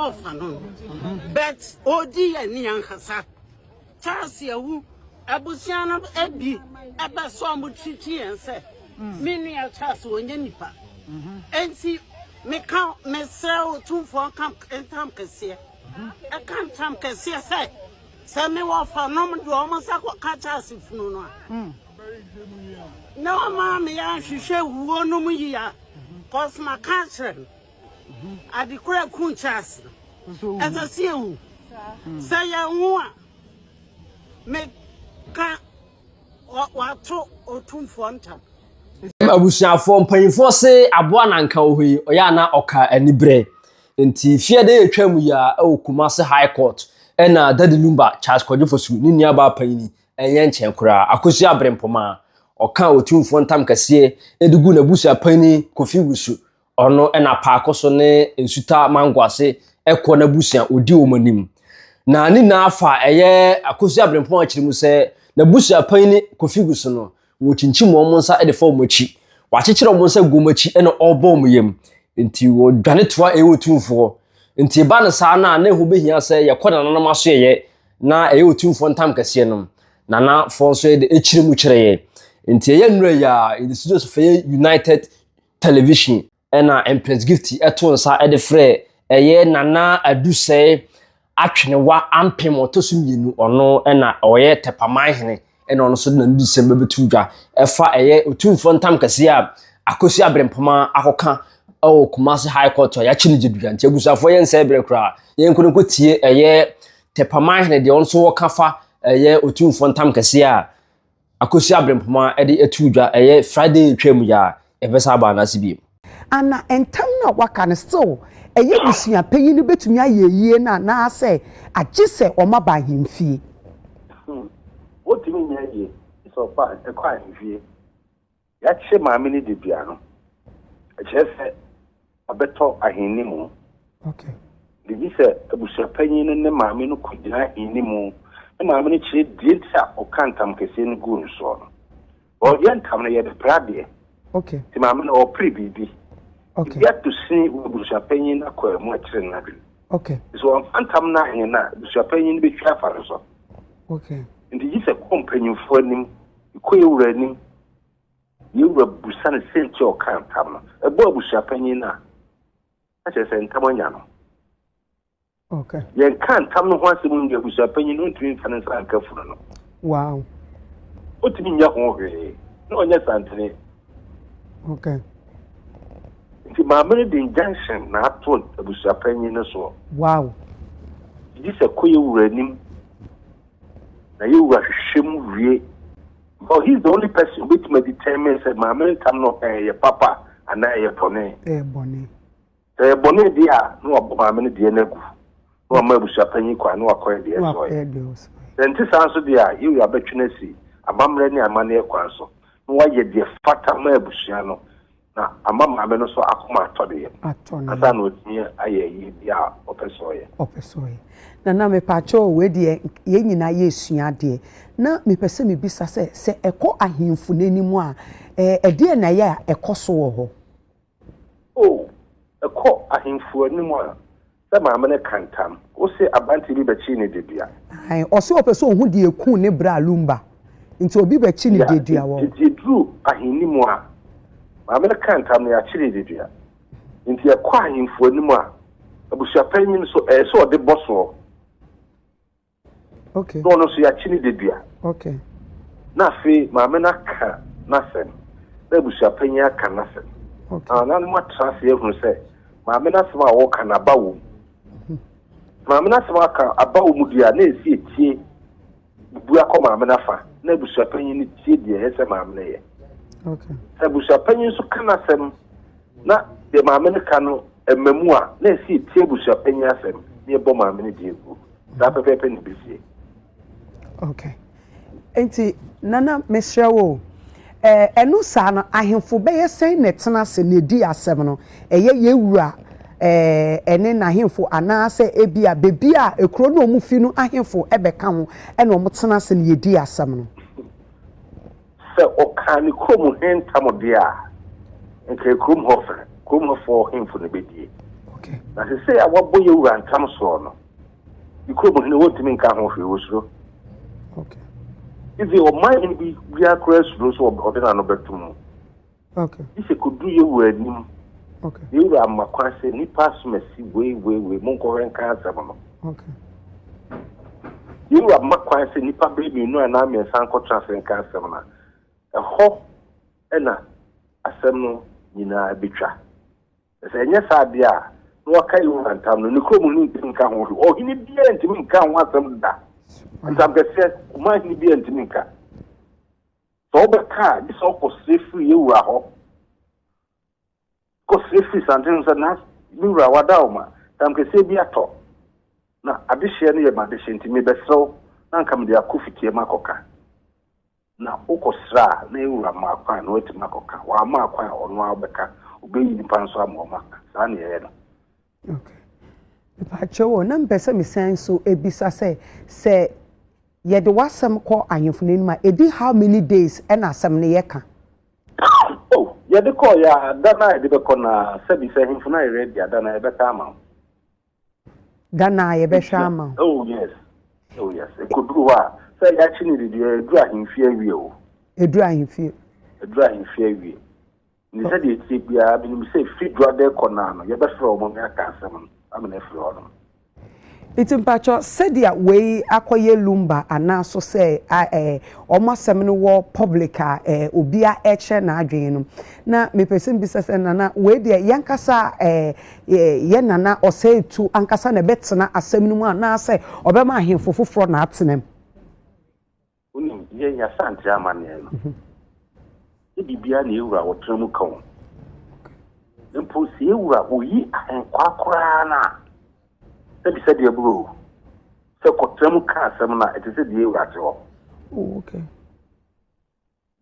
wɔfa no no, but ɔdi yɛ ni ankasa. Charles awu, abusua no bi ɛbɛ sɛ ɔmo twitwi yɛn sɛ me nua Charles wɔnyɛ nipa. Enti meka mesrɛ wo tumfoɔ nka ntam kɛseɛ, ɛka ntam kɛseɛ sɛ me wɔfa nom deɛ ɔmo nsa kɔka Charles funu no a, na ɔma me yɛahwehwɛ wuo no mu yie a, cause maka akyerɛ no adekora kun Charles no, ɛsɛ sɛ yɛhu sɛ yɛn a meka wato otumfoɔ ntam. Abusuafoɔ, mpanyinfoɔ se aboa nanka wɔ hɔ yi, ɔyɛ ana ɔka aniberɛ. Nti fie de yɛtwa mu yi a ɛwɔ Kumase High Court, ɛna Daddy Lumba, Charles Kwadwo Fosu ne nuabaa panyini, ɛnyɛ nkyɛn koraa, Akosua Abrempɔma, ɔka otumfoɔ ntam kɛseɛ ɛde gu n'abusua panyin Kofi Wusu. Ɔno ɛna paako so ne Nsuta Mango ase ɛkɔ n'abusua odi wɔn anim. Na ne nyinaa fa ɛyɛ Akosua Abrempɔma akyerɛ mu sɛ n'abusua panyin Kofi Wusu no, wɔkyinkyim wɔn nsa de fa wɔn akyi, wɔakyekyere wɔn nsa gu wɔn akyi ɛna ɔrebɔ wɔn yam, nti wɔdwane toa ɛyɛ otumfoɔ. Nti ɛba no saa no a, na ɛho bɛhia sɛ yɛkɔ nananom aso yɛyɛ na ɛyɛ otumfoɔ ntam kɛseɛ no, nanafoɔ nso yɛde akyire mu kyerɛ yɛ. Nti ɛyɛ nnura yi a yɛde studio so fɛ United Television, ɛna Empress Gift ɛto nsa ɛde frɛ ɛyɛ Nana Adusɛe Atwenewa Ampem ɔtɔ so mmienu. Ɔno ɛna ɔyɛ Tɛpaman hene, ɛna ɔno nso de n'ano sɛm bɛbɛtu dwa ɛfa ɛyɛ otumfoɔ ntam kɛseɛ a Akosua Abrempɔma akɔka ɛwɔ Kumasi High Court a yɛakyi no gyedua. Nti abusuafoɔ, yɛn nsɛe berɛ koraa, yɛn nko no tie ɛyɛ Tɛpaman hene deɛ ɔno nso wɔka fa ɛyɛ otumfoɔ ntam kɛseɛ a Akosua Abrempɔma ɛde atu dwa ɛyɛ Friday atwa mu yɛ a yɛbɛsa aba anaase bio. Ana ntam no a waka no still ɛyɛ busua panyin no bɛtumi ayɛ yie no, anaasɛ agye sɛ ɔma ba ahemfie? Wotumi nyɛ yie sɛ ɔkɔ ɛkɔ ahemfie. Yɛakye maame no dedua no, ɛkyerɛ sɛ ɔbɛtɔ ahenni mu. Biribi sɛ abusuapanyin no ne maame no kɔgyina ahenni mu ne maame no kyerɛ deɛ nti a ɔka ntam kɛseɛ no guu no soɔ no. Ɔyɛ ntam no, yɛde pere adeɛ. Nti maame no ɔpere biribi. Biribi ato sini wɔ abusuapanyin no akɔ mu akyerɛ no adwene. Sɛ wɔmfa ntam no ahene no a, abusuapanyin no bɛtwa afa no so. Nti gye sɛ kɔ mpanyimfoɔ anim, kɔ yɛwura anim, yɛwura busa no sɛ nti a ɔka ntam no. Ɛbɔ abusuapanyin no a, na kyerɛ sɛ ntam anya no. Yɛnka ntam no ho asɛm nwie, abusuapanyin no ntumi mfa ne nsa nka funu no. Ɔntumi nyɛ ho hwee na ɔnyɛ santene. Nti maame no de injunction na ato abusuapanyin no soɔ. Gye sɛ kɔ yɛwura anim na yɛwura hwehwɛ mu wie. Because he is the only person obetumi determine sɛ maame no ntam no ɛyɛ papa anaa ɛyɛ bɔne. Ɛyɛ bɔne. Sɛ ɛyɛ bɔne deɛ a, na wabɔ maame no deɛ no agu na wama abusuapanyin kwan na wakɔyɛ deɛ na ɛsɛ ɔyɛ. Wakɔyɛ deɛ ɔsɔ. Sɛ nte saa nso deɛ a, yɛwura bɛtwe no asi amammerɛ ne amanneɛ kwan so na wayɛ deɛ fata ma abusua no na ama maame no nso akoma atɔ ne yam atɔ ne ansa na ɔtumi ayɛ yie bi a ɔpɛ sɛ ɔyɛ. Ɔpɛ sɛ ɔyɛ. Nana, mepaakyɛw, wei deɛ yɛn nyinaa yɛresua adeɛ, na mepɛ sɛ mebisa sɛ ɛkɔ ahemfo n'anim a, ɛdeɛ na ɛyɛ a ɛkɔ so wɔ hɔ? O, ɛkɔ ahemfo anim a, sɛ maame no ka ntam, wo se aberanteɛ bi bɛkyee ne dedua. Ae, ɔsɛ ɔpɛ sɛ ɔhu deɛ eku ne bra Lumba, nti obi bɛkye ne dedua wɔ. Nti ɛduru ahenni mu a, maame no ka ntam no, yɛakye ne dedua. Nti ɛkɔ ahemfo anim a, abusuapanyin nso ɛyɛ sɛ ɔde bɔ soɔ. Na ɔno nso yɛakye ne dedua. Na afei maame no aka n'asɛm, na abusuapanyin aka n'asɛm. Na nananom atena ase ahunu sɛ maame no asɛm a wɔka no aba wɔ mu. Maame no asɛm aka aba wɔ mu deɛ a, na ɛsi etie bu akɔ maame no afa, na abusuapanyin no tie deɛ ɛyɛ sɛ maame no yɛ. Sɛ abusuapanyin nso ka n'asɛm na deɛ maame no ka no ɛma mu a, na ɛsi etie abusuapanyin asɛm na yɛbɔ maame no deɛ gu. Saa pɛpɛɛpɛ na ɛbɛsie. Okay. Nti Nana, mesrɛ wo, ɛno saa no, ahemfo bɛyɛ sɛn na ɛtena ase na ɛdi asɛm no? Ɛyɛ yɛwura ɛne n'ahemfo, anaasɛ ebi a beebi a ekuro no a wɔn fi no ahemfo ɛbɛka ho ɛna wɔn tena ase na yɛdi asɛm no? Sɛ ɔkaa ne kurom he ntam deɛ a, nka kurom hɔ fɛ, kurom hɔfoɔ hemfo no bɛdie. Okay. Na sesei a wɔabɔ yɛn wura ntam soɔ no, ne kurom hene wɔntumi nka ho hwee, wɔsuro. Okay. Even ɔman hene bi biara koraa suro sɛ ɔde n'ano bɛto mu. Okay. Gye sɛ kɔduru yɛn wura anim. Okay. Yɛn wura ama kwan sɛ nnipa asomasi wei wei wei monkɔhwɛ nka asɛm no. Okay. Yɛn wura ma kwan sɛ nnipa bɛyɛ mmienu anaa mmiɛnsa nkɔtena ase nka asɛm no a, ɛhɔ na asɛm no nyinaa bɛtwa. Na sɛ ɛnyɛ saa deɛ a, na waka Yehowa ntam no, ne kurom hene ntumi nka ho hwee. Ɔhene biara ntumi nka ho asɛm da. Ntam kɛseɛ, ɔman hene biara ntumi nka. Sɛ wobɛka a, gye sɛ wokɔsrɛ firi yɛn wura hɔ. Kɔsrɛ firi santene ho sɛ, na me wura wada wo ma, ntam kɛseɛ bi atɔ, na adehyeɛ no yɛ m'adehyeɛ nti mebɛsrɛ wo na anka mede akɔ fitiam akɔka. Na wokɔsrɛ a, na yɛn wura ma kwan na watumi akɔka. Wamma kwan a, ɔno ara ɔbɛka. Ɔbɛyi nnipa nso ama wɔaka. Saa na yɛyɛ no. Okay. Mepakyɛw o, na mepɛ sɛ mesan nso bisa sɛ, sɛ yɛde w'asɛm kɔ ahemfo no anim a, ɛdi how many days ɛna asɛm no yɛka? Oh, yɛde kɔɔ yɛ a, da no a yɛde bɛkɔ no ara, sɛbi sɛ ahemfo no ayɛ ready a, da no ara yɛbɛka ama wo. Da no a yɛbɛhwɛ ama wo. Oh yes, oh yes. Ɛkɔduru hɔ a, sɛ yɛakye no didi a, ɛduru ahemfie awie o. Ɛduru ahemfie. Ɛduru ahemfie awie. Nti sɛdeɛ ɛteɛ biara, menim sɛ firi Dwoada rekɔ no ara no, yɛbɛfrɛ wɔn na yɛaka asɛm no ama no afiri hɔnom. Nti mpakyɛw sɛdeɛ wei akɔyɛ lumba anaa so sɛ ɛɛ wɔn asɛm no wɔ public a ɛɛ obia ɛkyerɛ n'adwene no na mepɛ sɛ mebisa sɛ Nana wei deɛ yankasa ɛɛ yɛ Nana Ɔsɛetu ankasa na ɛbɛtena asɛm no mu anaa sɛ ɔbɛma ahemfo foforɔ na atena mu? Wonim, yɛn Asante amanneɛ no, nyɛ biribiara na yɛn wura ɔtena mu ka o. Mpo sɛ yɛn wura ɔyi ahenkwaa koraa no a, sɛbisɛbi aburo o, sɛ kɔtena mu ka asɛm no a, ɛte sɛ deɛ yɛn wura te hɔ. Oh, okay.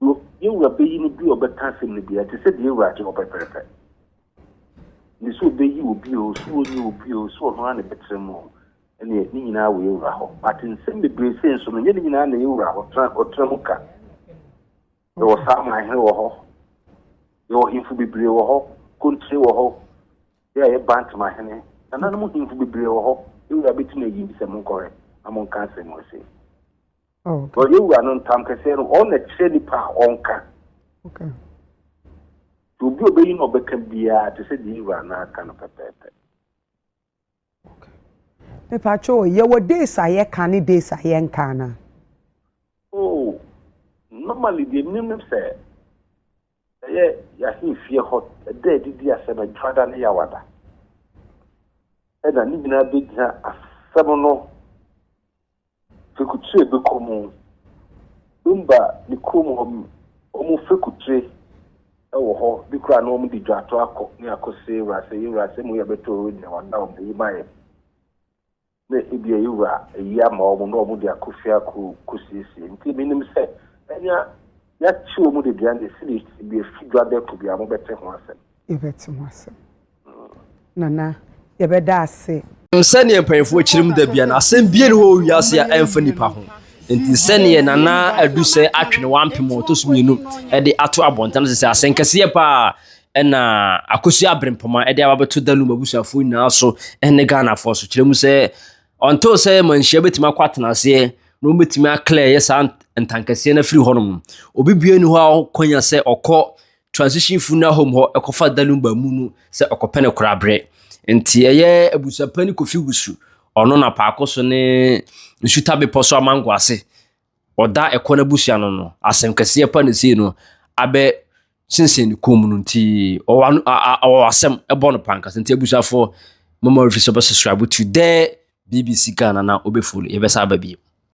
Deɛ yɛn wura bɛyi no bi a ɔbɛka asɛm no biara, ɛte sɛ deɛ yɛn wura te hɔ pɛpɛɛpɛ. Ne sɛ ɔbɛyi obi o, sɛ ɔnyi obi o, sɛ ɔno ara na ɛbɛtena mu o, ɛneɛ ne nyinaa wɔ yɛn wura hɔ. But nsɛm bebree sei nso no, nyɛ ne nyinaa na yɛn wura ɔtena, ɔtena mu ka. Yɛwɔ saa amanhene wɔ hɔ, yɛwɔ hemfo bebree wɔ hɔ, kontire wɔ hɔ, yɛ a yɛ Bantamahene, nananom hemfo bebree wɔ hɔ, yɛn wura bɛtumi ayi bi sɛ monkɔhwɛ na monka asɛm wɔ sei. Oh, okay. Ɔyɛ wura no ntam kɛseɛ no, ɔno na kyerɛ nipa a ɔnka. Okay. Nti obi a ɔbɛyi na ɔbɛka biara te sɛ deɛ wura no aka no pɛpɛɛpɛ. Okay. Mepakyɛ o, yɛwɔ days a yɛka ne days a yɛnka anaa? Oh, normally deɛ menim ne sɛ ɛyɛ yɛahemfie hɔ ɛda adidi asɛm adwada ne yawada ɛna ne nyinaa bɛgyina asɛm no Fekutire bɛkɔ mu. Lumba ne kurom hɔ wɔn fekutire wɔ hɔ bi koraa na wɔn de dwato akɔ ne akɔ se wura sɛ yɛwura sɛ mu yɛ bɛtɔ owe deɛ wada wɔn ayi ma yɛ na ebi a yɛwura ayi ama wɔn na wɔn de akɔ fie akɔ kɔ siesie nti menim sɛ ɛnya yɛakye wɔn de dua no esi de bi efi dwa dɛko bi a wɔbɛte ho asɛm. Yɛbɛte ho asɛm. Nana, yɛbɛda ase. Sɛdeɛ mpanyinfoɔ kyerɛ mu da bia no, asɛm bia ni hɔ wɔ wiase a ɛmfa nipa ho. Nti sɛdeɛ Nana Adu sɛ atwene wampem ɔtɔ so mmienu de ato abɔnten no sɛ asɛm kɛseɛ paa ɛna Akosua Abrempɔma ɛde aba bɛto Dalum abusuafoɔ nyinaa so ɛne Ghanafoɔ so kyerɛ mu sɛ ɔntoo sɛ manhyia bɛtumi akɔ atena aseɛ na wɔbɛtumi aklɛ yɛ saa ntankɛseɛ no afiri hɔnom. Obi bia ni hɔ a ɔkwanya sɛ ɔkɔ transition funeral home hɔ ɛkɔfa Dalumba mu no sɛ ɔkɔpɛ no korabrɛ. Nti ɛyɛ abusuapani Kofi Wusu, ɔno na paako so ne Nsuta bepɔ so amango ase. Ɔda ɛkɔ n'abusua no no, asɛm kɛseɛ pa ne sei no abɛ sensɛn ne kɔn mu no nti ɔwɔ ɔwɔ asɛm ɛbɔ no pankasa nti abusuafoɔ mama refi sɛ ɔbɛ subscribe to the BBC Ghana na ɔbɛ follow yɛbɛsa aba bio.